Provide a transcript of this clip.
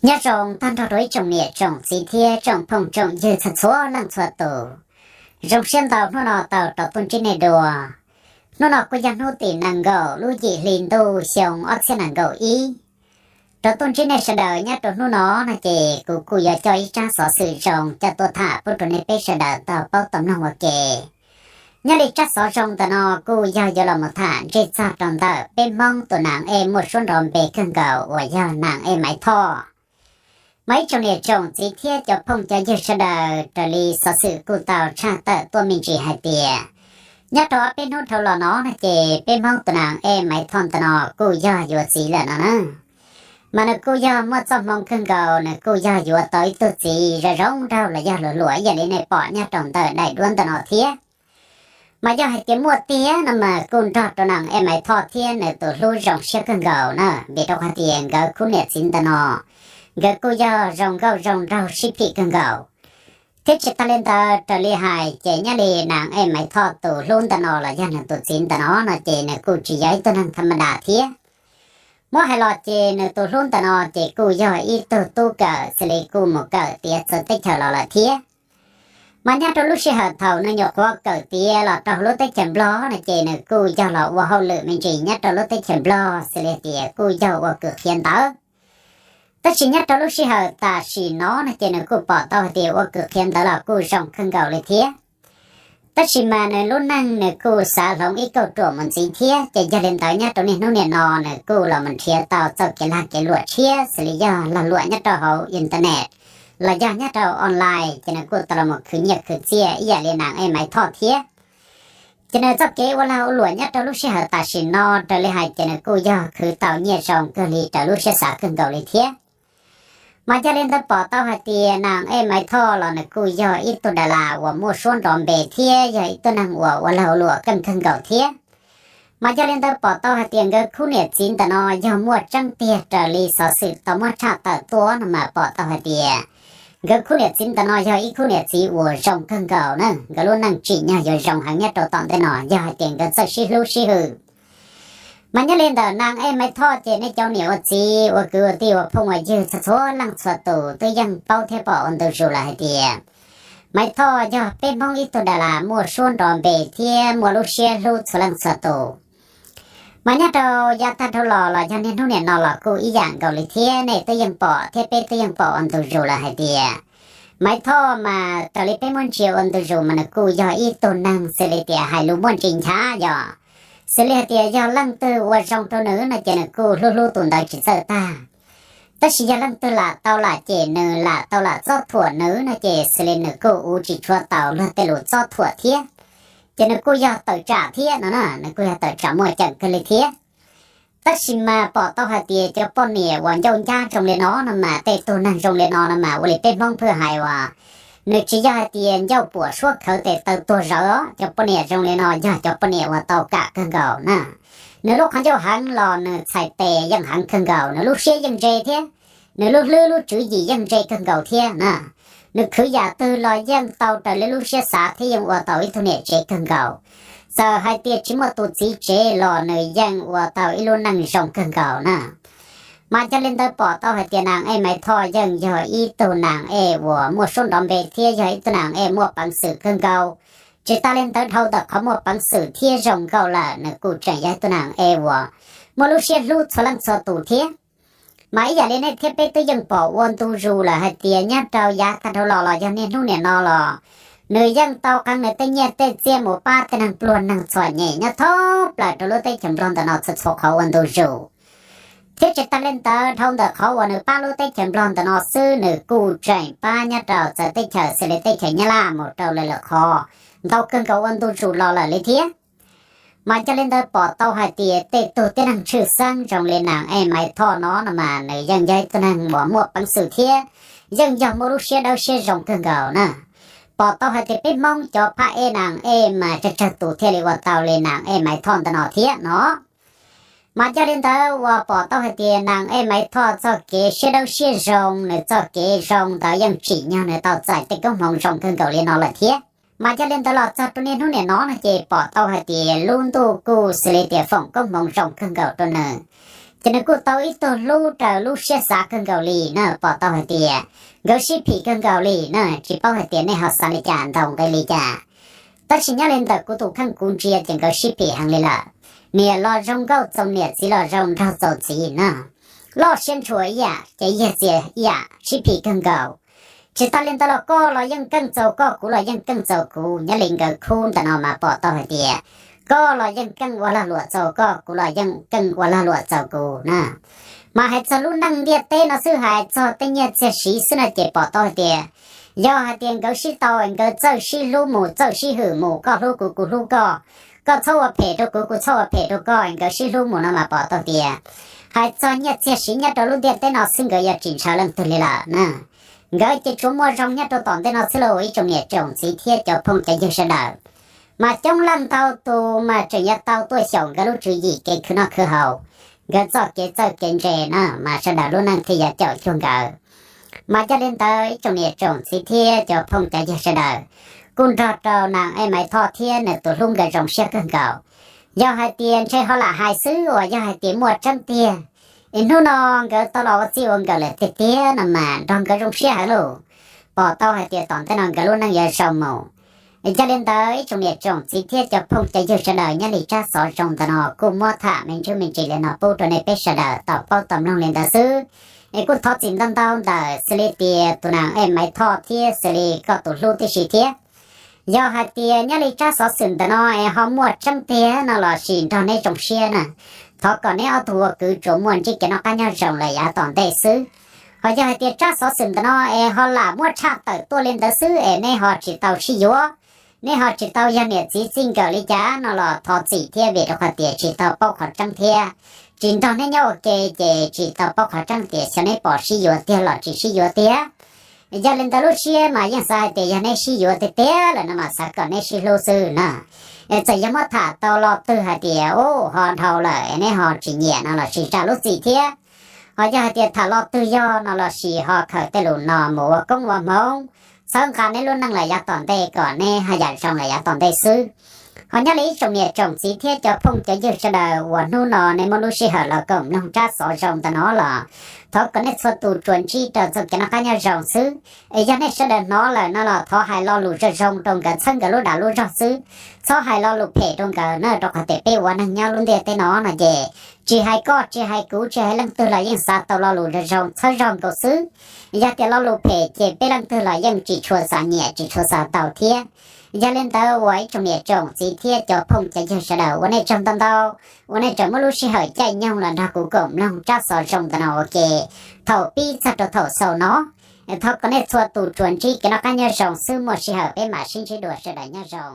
Nyob zoo tag nrho rau ib tsoom niam tsoom txiv thiab tsoom phooj tsoom ywg txhua txhua leej txhua tus. Zoo siab ntau hnub no tau rov tuaj ntsib nej dua. Hnub no kuj yog hnub tim nees nkaum lub yim hli ntuj xyoo ob txhiab nees nkaum ib. Rov tuaj ntsib nej sawv daws nyob rau hnub no no ces kuv kuj yuav coj ib tsab xov xwm zoo coj tuaj tham pub rau nej peb sawv daws tau paub tau mloog ua ke. Nyob li tsab xov zoo ntawm no kuj yog yuav los mus tham ntsej txog rau ntawm peb Hmoob tus nas ej muaj suab nrov npe kawg nkaus uas yog nas ej Maiv Thoj. Mas ib tsoom niam tsoom txiv thiab cov phooj cov ywg sawv daws, raws li xov xwm kuj tau tshaj tawm tuaj me ntsis hais tias nyob rau ob peb hnub dhau los no no ces peb Hmoob tus nas ej Maiv Thoj ntawm no kuj yog yuav txiv lawm no na. Mas nws kuj yog muaj txoj hmoo kawg nkaus, nws kuj yog yuav tau ib tug txiv zoo zoo nraug los yog hluas hluas ib yam li nej pom nyob rau ntawm daim duab ntawm no thiab. Mas yog hais tias muaj tiag no mas kuj nrog rau nas ej Maiv Thoj thiab nws tus hlub zoo siab kawg nkaus na, vim rau qhov tias nkawd khub niam txiv ntawm no, nkawd kuj yog zoo nkauj zoo nraug sib phim kawg nkaus. Thiab tsis tas li ntawd, raws li hais ces nyob li nas ej Maiv Thoj tus hlub ntawm no los yog nws tus txiv ntawm no no ces nws kuj tsis yog ib tug neeg tham ma das thiab. Muab hais los ces nws tus hlub ntawm no ces kuj yog ib tug tub kawm xws li kuj mus kawm tiav txawv teb chaws los lawm thiab. Mas nyob rau lub sij hawm thaum nws nyuam qhuav kawm tiav los rau lub teb chaws Nplog no ces nws kuj yog los ua hauj lwm me ntsis nyob rau lub teb chaws Nplog xws li tias kuj yog ua kws qhia ntawv. Tab sis nyob rau lub sij hawm tam sim no no ces nws kuj pom tau hais tias ua kws qhia ntawv los kuj zoo kawg nkaus li thiab. Tab sis mas nws lub neej nws kuj xav hloov ib kauj ruam mus ntxiv thiab, ces yog li ntawd nyob rau niaj hnub niam no nws kuj los mus nrhiav tau txoj kev lag kev luam tshiab xws li yog lag luam nyob rau hauv internet los yog nyob rau online, ces nws kuj tau los mus khwv nyiaj khwv txiaj ib yam li nas ej Maiv Thoj thiab. Ces nws txoj kev ua lag ua luam nyob rau lub sij hawm tam sim no raws li hais ces nws kuj yog khwv tau nyiaj zoo kawg li raws lub siab xav kawg nkaus li thiab. Mas yog li ntawd pom tau hais tias nas ej Maiv Thoj los nws kuj yog ib tug das las uas muaj suab nrov npe thiab yog ib tug neeg uas ua lag ua luam keej kawg nkaus thiab. Mas yog li ntawd pom tau hais tias nkawd khub niam txiv ntawm no yog muaj tseeb tiag raws li xov xwm tau muab tshaj tawm tuaj no mas pom tau hais tias nkawd khub niam txiv ntawm no yog ib khub niam txiv uas zoo kawg nkaus na, nkawd lub neej tsim nyog yuav zoo heev nyob rau tom ntej no yog hais tias nkawd txawj sib hlub sib hwm. Mas nyob li ntawm nas ej Maiv Thoj ces nej cov niam ua txiv ua kwv ua tij ua phooj ua ywg txhua txhua leej txhua tus twb yeej paub thiab pom ua ntu zus lawm hais tias Maiv Thoj yog peb Hmoob ib tug das las muaj suab nrov npe thiab muaj lub siab hlub txhua leej txhua tus. Mas nyob rau yav tag dhau los los yog niaj hnub niam no los kuj ib yam nkaus li thiab, nej twb yeej pom thiab peb twb yeej pom ua ntu zus lawm hais tias Maiv Thoj mas raws li peb muab ntsia ua ntu zus mas nws kuj yog ib tug neeg xws li tias hais lus muaj ntsis nchav yom. Xws li hais tias yog leej twg ua zoo rau nws no ces nws kuj hlub hlub tus ntawd tsis txawj tag. Tab sis yog leej twg lam tau lam cem nws lam tau lam txob thuam nws no ces xws li nws kuj uv tsis tshuav taus luag tej lus txob thuam thiab. Ces nws kuj yog tawm tsam thiab no na, nws kuj yog tawm tsam muaj ceem kawg li thiab. Tab sis mas pom tau hais tias cov poj niam uas ncauj ncab zoo li no no mas tej tug neeg zoo li no no mas ua li peb Hmoob phwj hais uas nws tsis yog hais tias ncauj puam suab khawv tes taw tuag zawv os. Cov poj niam zoo li no yog cov poj niam uas tau kam kawg nkaus na. Nws lub qhov ncauj heev los nws txhais tes yeej heev kawg nkaus, nws lub siab yeej ntse thiab, nws lub hlwb lub tswv yim yeej ntse kawg nkaus thiab na. Nws khwv yam twg los yeej tau raws li lub siab xav thiab yeej ua tau ib tug niam tsev kawg nkaus. Txawm hais tias tsis muaj tus txiv tsev los nws yeej ua tau ib lub neej zoo kawg nkaus na. Mas yog li ntawd pom tau hais tias nas ej Maiv Thoj yeej yog ib tug nas ej uas muaj suab nrov npe thiab yog ib tug nas ej muaj peev xwm kawg nkaus. Tsis tas li ntawd dhau ntawm qhov muaj peev xwm thiab zoo nkauj lawm nws kuj tseem yog ib tug nas ej uas muaj lub siab hlub txhua leej txhua tus thiab. Mas ib yam li nej thiab peb twb yeej pom ua ntu zus lawm hais tias nyob rau yav tag dhau los los yog niaj hnub niam no los nws yeej tau qee nws tej nyiaj tej txiaj mus pab tej neeg pluag neeg txom nyem nyob thoob plaws rau lub teb chaws Nplog ntawm no txhua txhua qhov ua ntu zus. Thiab tsis tas li ntawd dhau ntawm qhov uas nws pab lub teb chaws Nplog ntawm no xwb nws kuj tseem pab nyob rau txawv teb chaws xws li teb chaws Nyab Laj mus rau lawm lwm qhov ntau kawg nkaus ua ntu zus los lawm li thiab. Mas yog li ntawd pom tau hais tias tej tug tib neeg tshwj xeeb zoo li nas ej Maiv Thoj no no mas nws yeej yog ib tug neeg uas muaj peev xwm thiab yeej yog muaj lub siab dawb siab zoo kawg nkaus na. Pom tau hais tias peb Hmoob cov phaj ej nas ej mas tsawg tsawg tus thiaj li ua tau li nas ej Maiv Thoj ntawm no thiab no. Mas yog li ntawd uas pom tau hais tias nas ej Maiv Thoj txoj kev siab dawb siab zoo, nws txoj kev zoo ntawd yeej tsim nyog nws tau txais tej koob hmoov zoo kawg nkaus li no lawm thiab. Mas yog li ntawd los txog rau niaj hnub niam no no ces pom tau hais tias lub ntuj kuj xws li tias foom koob hmoov zoo kawg nkaus rau nws. Ces nws kuj tau ib tug hlub raws lub siab xav kawg nkaus li na, pom tau hais tias nkawd sib phim kawg nkaus li na, tsis paub hais tias nej ho xav li cas, ntaus nqi li cas. Tab sis nyob li ntawm kuv tus kheej kuv ntsia ces nkawd sib phim heev li lawm. Niam los zoo nkauj txaus niam, txiv los zoo nraug txaus txiv na. Loj siab ntshua ib yam ces yag txias ib yam, sib phim kawg nkaus. Tsis tas li ntawd los koj los yeej keej txaus koj, kuv los yeej keej txaus kuv. Nyob li nkawd khub ntawm no mas pom tau hais tias koj los yeej keej ua lag luam txaus koj, kuv los yeej keej ua lag luam txaus kuv na. Mas hais txog lub neej ntiaj teb no xwb, hais txog tej nyiaj txiag siv xwb no ces pom tau hais tias yog hais tias nkawd sib tau, nkawd txawj sib hlub mus, txawj sib hwm mus, koj hlub kuv, kuv hlub koj, koj txhob ua phem rau kuv, kuv txhob ua phem rau koj, nkawd sib hlub mus no mas pom tau tias hais txog nyiaj txiag siv nyob rau lub ntiaj teb no xwb nkawd yuav tsis ntshaw leej twg li lawm na. Nkawd ces tsuas muaj zoo nyob rau tom ntej no xwb lauj, ib tsoom niam tsoom txiv thiab cov phooj cov ywg sawv daws. Mas coob leej ntau tus mas tseem yuav tau tuaj xyaum nkawd lub tswv yim kev khwv noj khwv haus, nkawd txoj kev txawj kev ntse na, mas sawv daws lub neej thiaj yuav caum cuag nkawd. Mas yog li ntawd ib tsoom niam tsoom txiv thiab cov phooj cov ywg sawv daws, kuj nrog rau Nas Ej Maiv Thoj thiab nws tus hlub nkawd zoo siab kawg nkaus. Yog hais tias ntshe ho lam hais xwb, uas yog hais tias muaj tseeb tiag, es hnub no nkawd tau los ua txij ua nkawm lawm tiag tiag no mas nrog nkawd zoo siab heev lauj. Pom tau hais tias tom ntej no nkawd lub neej yuav zoo mus. Yog li ntawd ib tsoom niam tsoom txiv thiab cov phooj cov ywg sawv daws, nyob li tsab xov zoo ntawm no kuj muab tham me ntsis me ntsis li no pub rau nej peb sawv daws tau paub tau mloog li ntawd xwb. Es kuj thov txim ntau ntau ntawm xws li tias tus Nas Ej Maiv Thoj thiab xws li koj tus hlub tib si thiab. Yog hais tias nyob li tsab xov xwm ntawm no es ho muaj tseeb tiag no los sis nrog neb zoo siab na, thov kom neb ob tug ua kwv tsuas muaj ntsib kev noj qab nyob zoo lawm yav tom ntej xwb. Ho yog hais tias tsab xov xwm ntawm no es ho lam muab tshaj tawm tuaj li ntawd xwb es neb ho tsis tau sib yuav, neb ho tsis tau yog niam txiv txij nkawm li cas no los thov txim thiab, vim rau qhov tias tsis tau paub qhov tseeb thiab tsis nrog neb nyob ua ke ces tsis tau paub qhov tseeb tias xyov neb pom sib yuav tiag los tsis sib yuav tiag. Yog li ntawd lub siab mas yeej xav hais tias yog neb sib yuav tiag tiag lawm no mas xav kom neb sib hlub xwb na. Es txawm yog muab tham tau lo twg hais tias ub ho dhau lawm es neb ho tsis nyiam no los sis zam lub txim thiab. Ho yog hais tias tham lo twg yog no los sis ho khaws tej lus no mus ua koob ua hmoov, txhawb nqa neb lub neej lawm yav tom ntej kom neb haj yam zoo lawm yav tom ntej xwb. Ho nyob li ib tsoom niam tsoom txiv thiab cov phooj cov ywg sawv daws uas hnub no nej muaj lub sij hawm los koom mloog tsab xov zoo ntawm no los thov kom nej txhua tus tsuas ntsib rau txoj kev noj qab nyob zoo xwb. Es yog nej sawv daws hnov lawm no los thov hais lo lus zoo zoo rau nkawd txhawb nkawd lub dag lub zog xwb. Txhob hais lo lus phem rau nkawd na, rau qhov tias peb ua neeg nyob lub ntiaj teb no no ces tsis hais koj tsis hais kuv tsis hais leej twg los yeej xav tau lo lus zoo zoo txhawb zog nkaus xwb. Yog tias lo lus phem ces peb leej twg los yeej tsis tshua xav nyiam tsis tshua xav tau thiab. Yog li ntawd uas ib tsoom niam tsoom txiv thiab cov phooj cov ywg sawv daws, ua nej tsaug ntau ntau uas nej tseem muab lub sij hawm caij nyoog los nrog kuv koom mloog tsab xov zoo ntawm no ua ke thaum pib txog rau thaum xaus no. Thov kom nej txhua tus tsuas ntsib kev noj qab nyob zoo xwb, muaj sij hawm peb mam sib ntsib dua, sawv daws nyob zoo.